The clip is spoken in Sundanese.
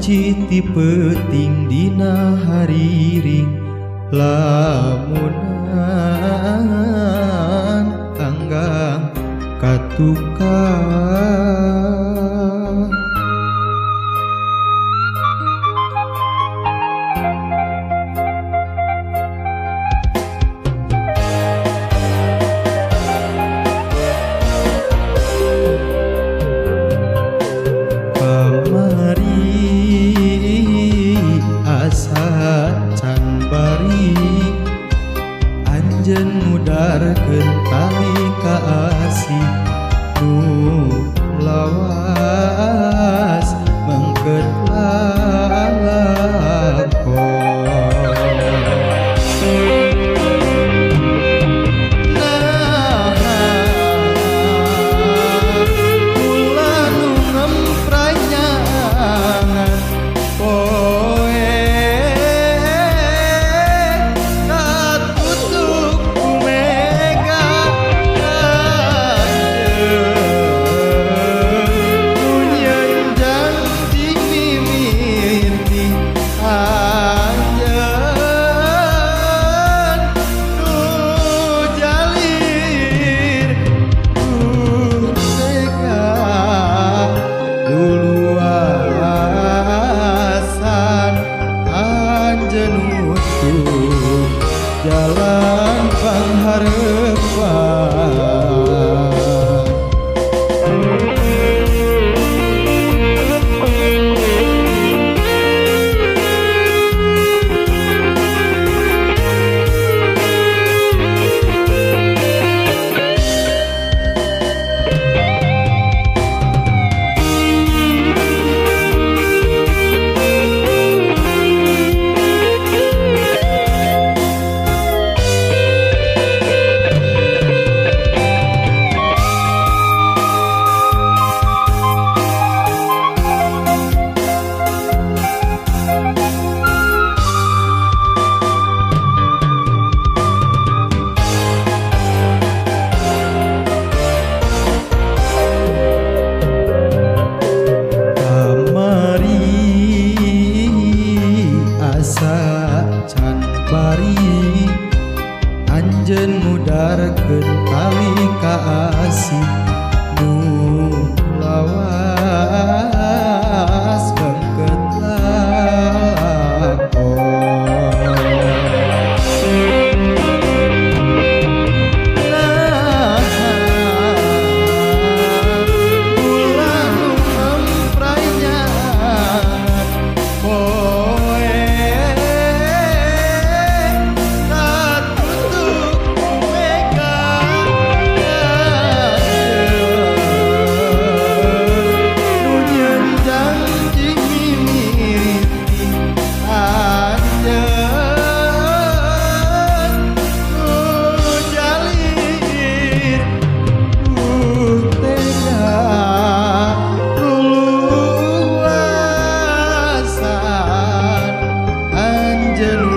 Wanci ti peuting dina hariring lamunan anggang katukang. Asa can bari anjeun ngudarkeun tali kaasih nu lawas mengket lalakon. Kula nu ngempranyangan poe katutup ku mega nu nyeun janji mimiti anjeun nu jalir ku tega luluasan anjeun utuh jalan panghareupan. Kamari asa can bari anjeun ngudarkeun tali kaasih nu lawas mengket lalakon. Kula nu ngempranyangan poe katutup ku mega nu nyeun janji mimiti anjeun nu jalir ku tega luluasan anjeun.